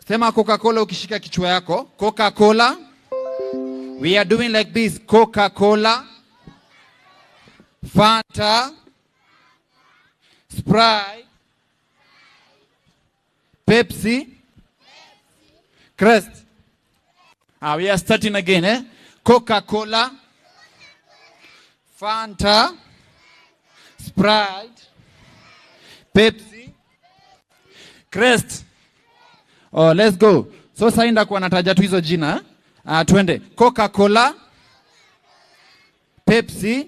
Sema Coca-Cola ukishika kichwa yako. Coca-Cola. We are doing like this. Coca-Cola, Fanta, Sprite, Pepsi, Crest. Ah, we are starting again, eh? Coca-Cola, Fanta, Sprite, Pepsi, Crest. Oh, let's go. So sasa ndakuwa nataja tu hizo jina. Ah, twende. Coca-Cola, Pepsi.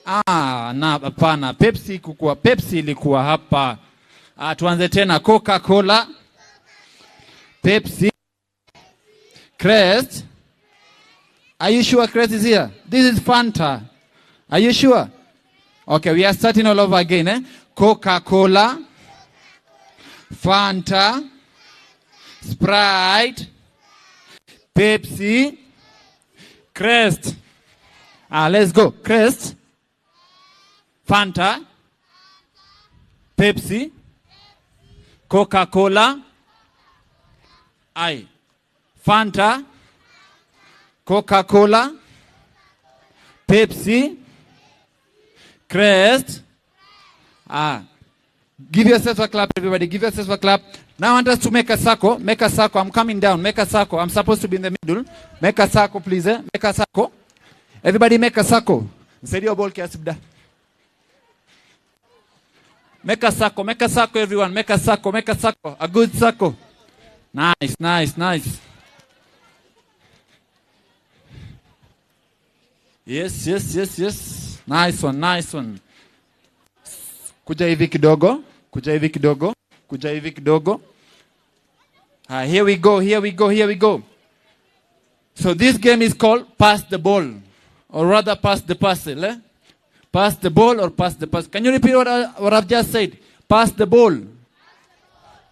Ah, na hapana. Pepsi kukua. Pepsi ilikuwa hapa. Ah, tuanze tena. Coca-Cola, Pepsi, Crest. Are you sure Crest is here? This is Fanta. Are you sure? Okay, we are starting all over again. Eh? Coca-Cola, Fanta, Sprite, Pepsi, Crest. Ah, let's go. Crest, Fanta, Pepsi, Coca-Cola, I, Fanta, Coca-Cola, Pepsi, Crest. Ah, give yourself a clap, everybody. Give yourself a clap. Now I want us to make a circle. Make a circle. I'm coming down. Make a circle. I'm supposed to be in the middle. Make a circle, please. Eh? Make a circle. Everybody make a circle. Msaidia ball kiasi buda. Make a circle. Make a circle, everyone. Make a circle. Make a circle. A good circle. Nice, nice, nice. Yes, yes, yes, yes. Nice one, nice one. Kuja hivi kidogo. Kuja hivi kidogo. Kuja hivi kidogo. Ah, here we go, here we go, here we go. So this game is called pass the ball, or rather pass the parcel. Eh? Pass the ball or pass the pass. Can you repeat what I've just said? Pass the ball.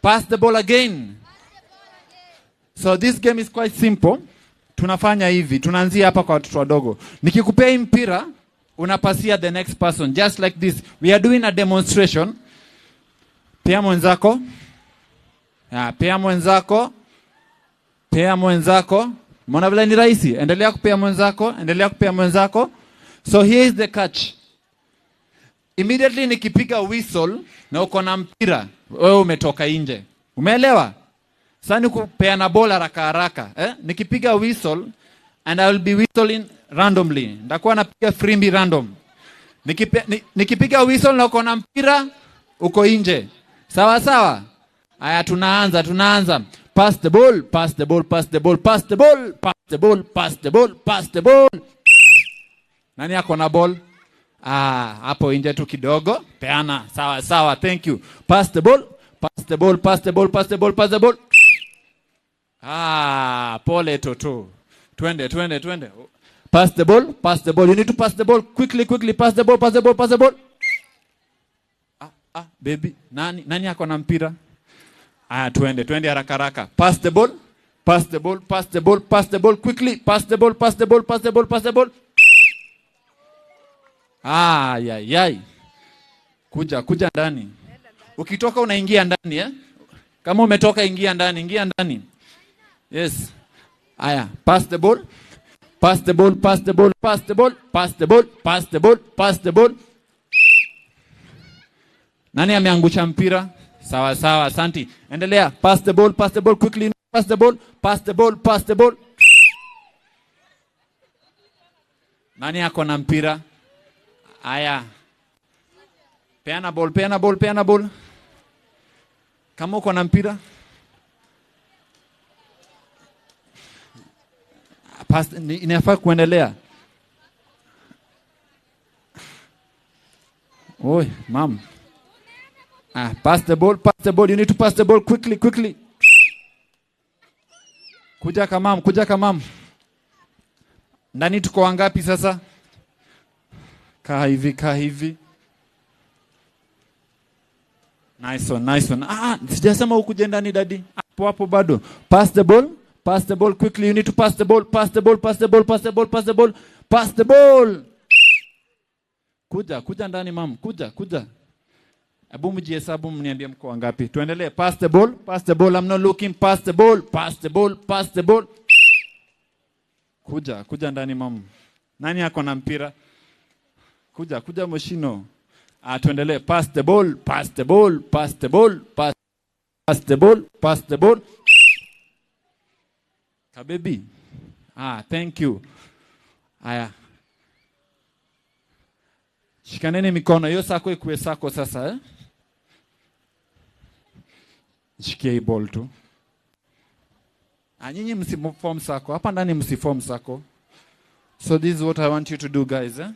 Pass the ball again. So this game is quite simple. Tunafanya hivi, tunaanzia hapa kwa watoto wadogo. Nikikupea hii mpira, unapasia the next person, just like this. We are doing a demonstration. Pea mwenzako. Ah, pea mwenzako. Pea mwenzako. Mbona vile ni rahisi? Endelea kupea mwenzako, endelea kupea mwenzako. So here is the catch. Immediately nikipiga whistle na uko na mpira, wewe umetoka nje. Umeelewa? Sasa ni kupeana bola haraka haraka, eh? Nikipiga whistle and I will be whistling randomly. Nitakuwa napiga frimbi random. Nikipiga whistle na uko na mpira, uko nje. Sawa sawa? Aya, tunaanza, tunaanza. Pass the ball, pass the ball, pass the ball, pass the ball, pass the ball, pass the ball, pass the ball. Nani ako na ball? Ah, hapo nje tu kidogo. Peana. Sawa sawa, thank you. Pass the ball, pass the ball, pass the ball, pass the ball, pass the ball. Ah, pole toto. Twende, twende, twende. Pass the ball, pass the ball. You need to pass the ball quickly, quickly. Pass the ball, pass the ball, pass the ball. Ah, ah, baby. Nani, nani ako na mpira? Ah, twende, twende haraka haraka. Pass the ball, pass the ball, pass the ball, pass the ball quickly. Pass the ball, pass the ball, pass the ball, pass the ball. Ah, yai, yai. Kuja, kuja ndani. Ukitoka unaingia ndani, eh? Kama umetoka ingia ndani, ingia ndani. Yes. Aya, pass the ball. Pass the ball, pass the ball, pass the ball, pass the ball, pass the ball, pass the ball. Nani ameangusha mpira? Sawa sawa, asanti. Endelea. Pass the ball, pass the ball quickly. Pass the ball, pass the ball, pass the ball. Nani ako na mpira? Aya. Peana ball, peana ball, peana ball. Kama uko na mpira? Pass, inafaa kuendelea. Oi, mam. Ah, pass the ball, pass the ball. You need to pass the ball quickly, quickly. Kuja kamam, kuja kamam. Ndani tuko wangapi sasa? Kaa hivi, kaa hivi. Nice one, nice one. Ah, sijasema ukuje ndani daddy. Hapo hapo bado. Pass the ball, pass the ball quickly. You need to pass the ball, pass the ball, pass the ball, pass the ball, pass the ball, pass the ball. Kuja, kuja ndani mam, kuja, kuja. Hebu mjihesabu mniambie mko wangapi. Tuendelee. Pass the ball, pass the ball. I'm not looking. Pass the ball, pass the ball, pass the ball. Kuja, kuja ndani mamu. Nani ako na mpira? Kuja, kuja Moshino. Tuendelee. Pass the ball, pass the ball, pass the ball, pass the ball, pass the ball. Kabebi. Thank you. Aya. Shikaneni mikono. Hiyo sako ikuwe sako sasa, eh? Shikia hii ball tu. Nyinyi msiform sako. Hapa ndani msiform sako. So this is what I want you to do, guys, eh?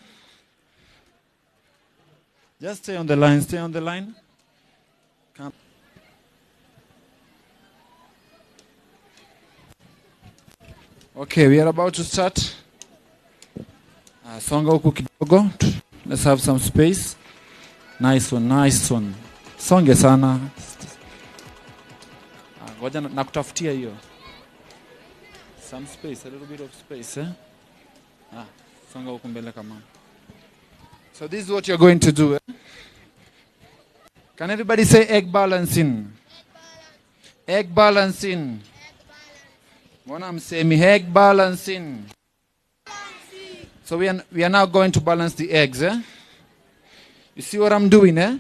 Just stay on the line, stay on the line. Come. Okay, we are about to start. Songa huku kidogo. Let's have some space. Nice one, nice one. Songe sana. Ngoja nakutafutia hiyo. Some space, a little bit of space, eh? Songa huku mbele kama. So this is what you're going to do, eh? Can everybody say egg balancing? Egg balancing. Mbona msemi egg balancing? So we are now going to balance the eggs, eh? You see what I'm doing, eh?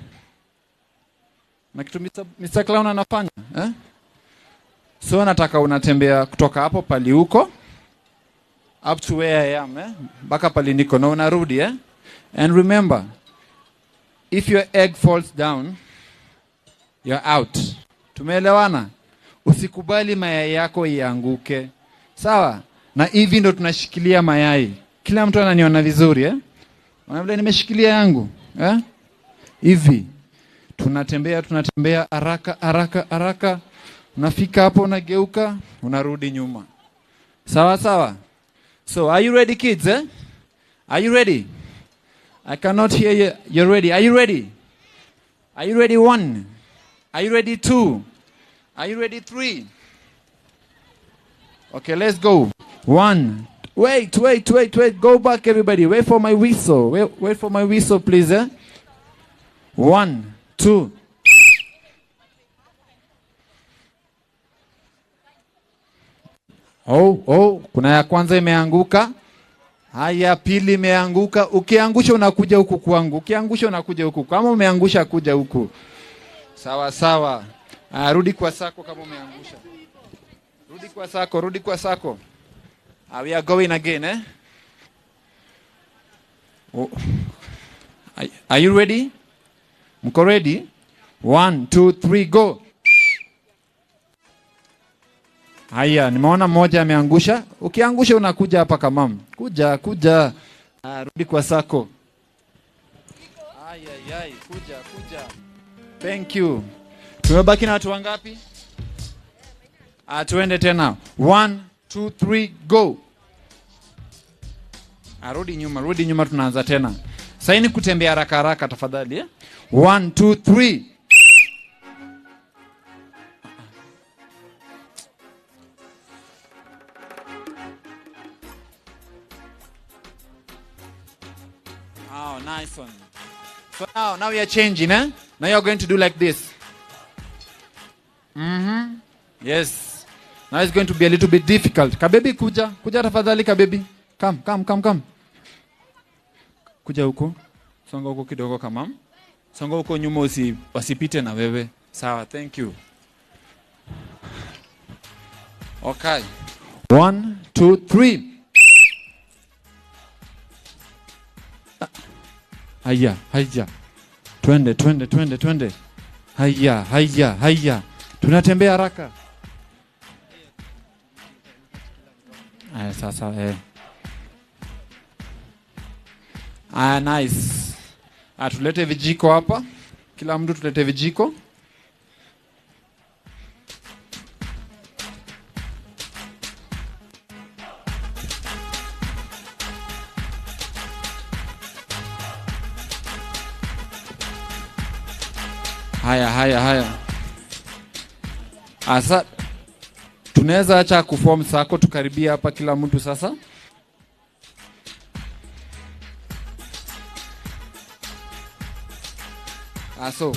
Na kitu Mr. Clown anafanya, eh? So nataka unatembea kutoka hapo pali huko up to where I am, eh? Mpaka pali niko na unarudi, eh? And remember, if your egg falls down, you're out. Tumeelewana? Usikubali mayai yako ianguke. Sawa? Na hivi ndo tunashikilia mayai. Kila mtu ananiona vizuri, eh? Unaona vile nimeshikilia yangu, eh? Hivi. Tunatembea, tunatembea haraka haraka haraka. Unafika hapo unageuka, unarudi nyuma. Sawa sawa? So, are you ready, kids, eh? Are you ready? I cannot hear you. You're ready. Are you ready? Are you ready? 1. Are you ready? 2. Are you ready? 3. Okay, let's go. 1. Wait, wait, wait, wait. Go back, everybody. Wait for my whistle. Wait, wait for my whistle, please. Eh? 1, 2. Oh, oh. Kuna ya kwanza imeanguka. Haya, pili imeanguka. Ukiangusha unakuja huku kwangu. Ukiangusha unakuja huku. Kama umeangusha kuja huku. Sawa sawa. Rudi kwa sako kama umeangusha. Rudi kwa sako, rudi kwa sako. We are going again, eh? Oh. Are you ready? Mko ready? 1, 2, 3, go. Haya, nimeona mmoja ameangusha. Ukiangusha unakuja hapa kamamu. Kuja, kuja. Rudi kwa sako. Ay, ay, ay, kuja, kuja. Thank you. Tumebaki na watu wangapi? Tuende tena. 1, 2, 3, go. Rudi nyuma, rudi nyuma, tunaanza tena. Sasa ni kutembea haraka haraka tafadhali, eh? 1, 2, 3. Oh, nice one. So now we are changing, eh? Now you're going to do like this. Mm-hmm. Yes. Now it's going to be a little bit difficult. Kabebi, kuja. Kuja tafadhali, kabebi. Come, come, come, come. Kuja huko. Songa huko kidogo kama. Songa huko nyuma wasipite na wewe. Sawa, thank you. Okay. 1, 2, 3. Haya, haya. Twende, twende, twende, twende. Haya, haya, haya. Tunatembea haraka. Aya, sasa, eh. Ah, nice. Tulete vijiko hapa. Kila mtu tulete vijiko. Haya, haya, haya. Asa tunaweza acha kuform sako, tukaribia hapa kila mtu sasa. So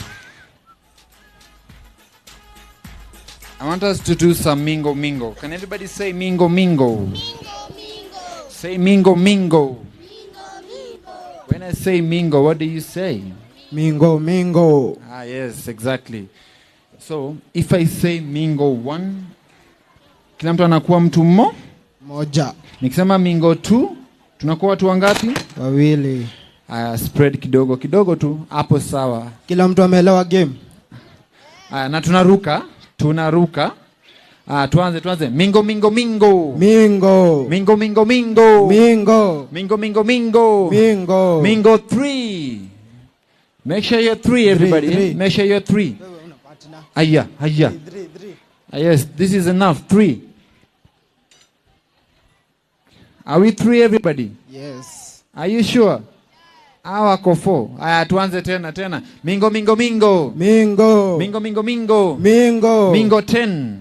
I want us to do some mingo mingo. Can everybody say mingo mingo? Mingo, mingo. Say mingo mingo. Mingo, mingo. When I say mingo, what do you say? Mingo, mingo. Ah, yes, exactly. So, if I say mingo 1, kila mtu anakuwa mtu mmoja. Nikisema mingo 2, tunakuwa watu wangapi? Wawili. Aya, spread kidogo kidogo tu hapo, sawa. Kila mtu ameelewa game. Aya, na tunaruka, tunaruka. Ah, tuanze, tuanze. Mingo mingo mingo. Mingo. Mingo mingo mingo. Mingo. Mingo mingo mingo. Mingo. Mingo 3. Make sure you're 3, everybody. Three. Make sure you're 3. Aya, aya. 3, 3. Yes, this is enough. 3. Are we 3, everybody? Yes. Are you sure? Hawa wako 4. Aya, tuanze tena tena. Mingo mingo mingo. Mingo. Mingo mingo mingo. Mingo. Mingo 10.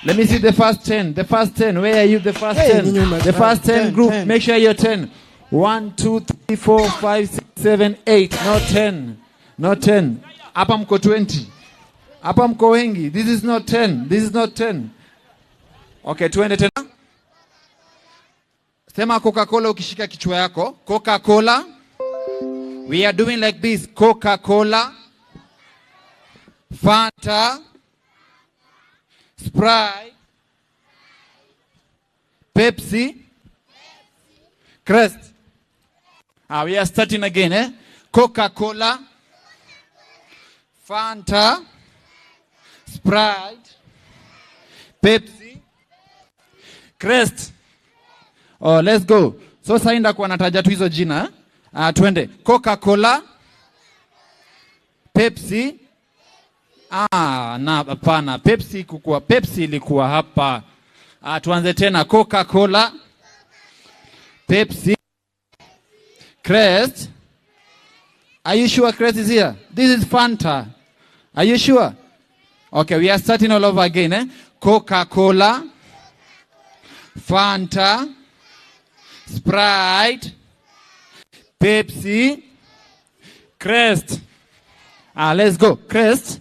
Let me see the first 10. The first 10. Where are you? The first Hey, 10. nyuma. The first 10 10, group. 10. Make sure you're 10. 1, 2, 3, 4, 5, 6, 7, 8. Not 10. Not 10. Hapa mko 20. Hapa mko wengi. This is not 10. This is not 10. Okay, tuende tena. Sema Coca-Cola ukishika kichwa yako. Coca-Cola. We are doing like this. Coca-Cola. Fanta. Sprite. Pepsi. Crest. Ah, we are starting again, eh? Coca-Cola. Fanta. Sprite. Pepsi. Crest. Oh, let's go. So sasa ndakuwa nataja tu hizo jina. Ah, twende. Coca-Cola. Pepsi. Ah, na hapana. Pepsi kukua. Pepsi ilikuwa hapa. Ah, tuanze tena. Coca-Cola. Pepsi. Crest. Are you sure Crest is here? This is Fanta. Are you sure? Okay, we are starting all over again, eh? Coca-Cola. Fanta. Sprite. Pepsi. Crest. Ah, let's go. Crest.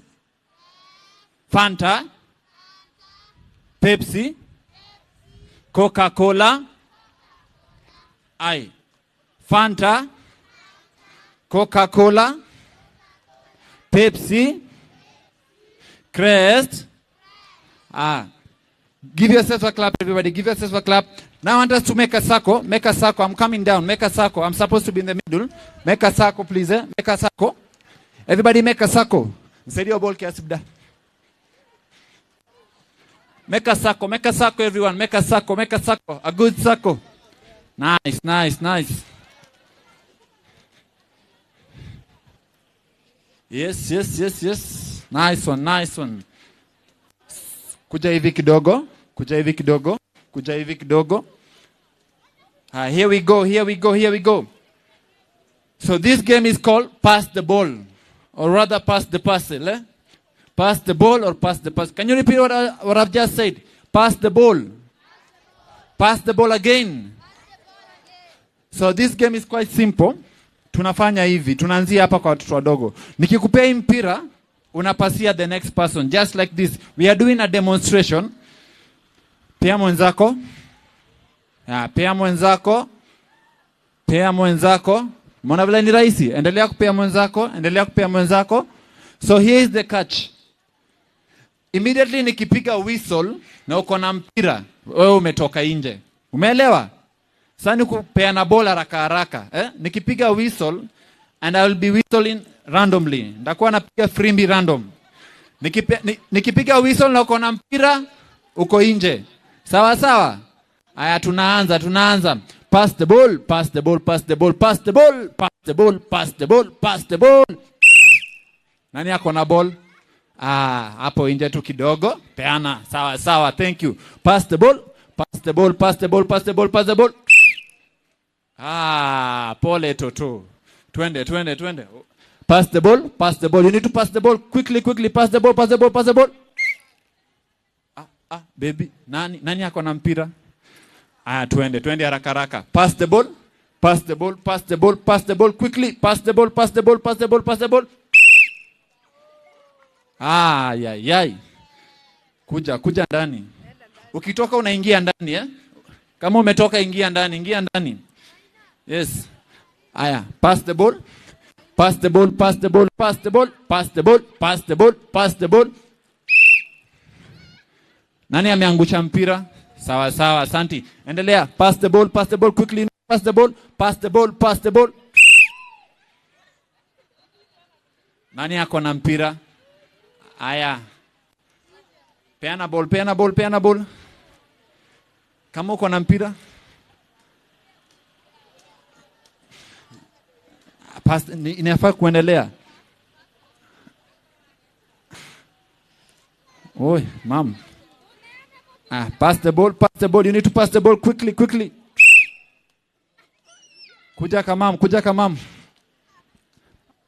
Fanta. Pepsi. Coca-Cola. Aye. Fanta. Coca-Cola. Pepsi. Crest. Ah. Give yourself a clap, everybody. Give yourself a clap. Now I want us to make a circle. Make a circle. I'm coming down. Make a circle. I'm supposed to be in the middle. Make a circle, please. Eh? Make a circle. Everybody make a circle. Msaidia ball kiasi bda. Make a circle. Make a circle, everyone. Make a circle. Make a circle. A good circle. Nice, nice, nice. Yes, yes, yes, yes. Nice one, nice one. Kuja hivi kidogo. Kuja hivi kidogo. Kuja hivi kidogo. Ah, here we go, here we go, here we go. So this game is called pass the ball. Or rather pass the parcel. Eh? Pass the ball or pass the pass. Can you repeat what I've just said? Pass the ball. Pass the ball again. So this game is quite simple. Tunafanya hivi. Tunaanzia hapa kwa watoto wadogo. Nikikupea mpira, unapasia the next person. Just like this. We are doing a demonstration. Pea mwenzako. Ah, pea mwenzako. Pea mwenzako. Mbona vile ni rahisi? Endelea kupea mwenzako, endelea kupea mwenzako. So here is the catch. Immediately nikipiga whistle na uko na mpira, wewe umetoka nje. Umeelewa? Sasa nikupeana bola haraka haraka, eh? Nikipiga whistle and I will be whistling randomly. Nitakuwa napiga frimbi random. Nikipiga whistle na uko na mpira, uko nje. Sawa sawa? Aya, tunaanza, tunaanza. Pass the ball, pass the ball, pass the ball, pass the ball, pass the ball, pass the ball, pass the ball. Nani ako na ball? Ah, hapo nje tu kidogo. Peana. Sawa sawa, thank you. Pass the ball, pass the ball, pass the ball, pass the ball, pass the ball. Ah, pole toto. Twende, twende, twende. Pass the ball, pass the ball. You need to pass the ball quickly, quickly. Pass the ball, pass the ball, pass the ball. Ah, ah, baby. Nani, nani ako na mpira? Ah, twende, twende haraka haraka. Pass the ball, pass the ball, pass the ball, pass the ball quickly. Pass the ball, pass the ball, pass the ball, pass the ball. Ay, ay. Kuja, kuja ndani. Ukitoka unaingia ndani, eh? Kama umetoka ingia ndani, ingia ndani. Yes. Aya, pass the ball. Pass the ball, pass the ball, pass the ball, pass the ball, pass the ball, pass the ball. Nani ameangusha mpira? Sawa sawa, asanti. Endelea. Pass the ball, pass the ball quickly. Pass the ball, pass the ball, pass the ball. Nani ako na mpira? Aya. Peana ball, peana ball, peana ball. Kama uko na mpira. Pass, inafaa kuendelea. Oi, mam. Ah, pass the ball, pass the ball. You need to pass the ball quickly, quickly. Kuja kamam, kuja kamam.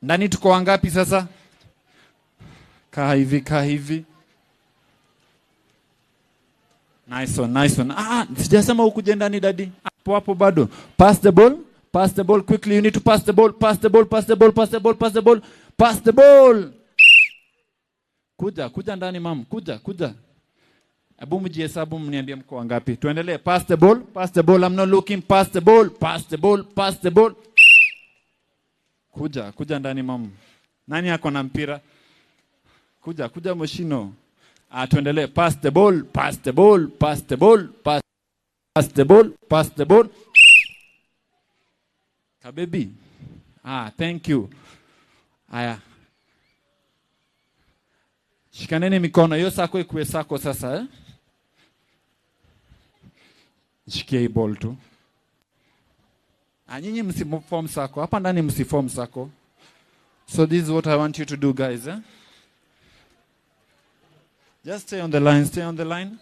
Ndani tuko wangapi sasa? Kaa hivi, kaa hivi. Nice one, nice one. Ah, sijasema ukuje ndani daddy. Hapo hapo bado. Pass the ball, pass the ball quickly. You need to pass the ball, pass the ball, pass the ball, pass the ball, pass the ball, pass the ball. Kuja, kuja ndani mam, kuja, kuja. Hebu mjihesabu mniambie mko wangapi. Tuendelee. Pass the ball, pass the ball. I'm not looking. Pass the ball, pass the ball, pass the ball. Kuja, kuja ndani mam. Nani ako na mpira? Kuja, kuja Moshino. Ah, tuendelee. Pass the ball, pass the ball, pass the ball, pass, pass the ball, pass the ball. Kabebi. Ah, thank you. Aya. Shikaneni mikono. Hiyo sako ikuwe sako sasa, eh? Shikia hii ball tu. Ah, nyinyi msiform sako. Hapa ndani msiform sako. So this is what I want you to do, guys, eh? Just stay on the line, stay on the line.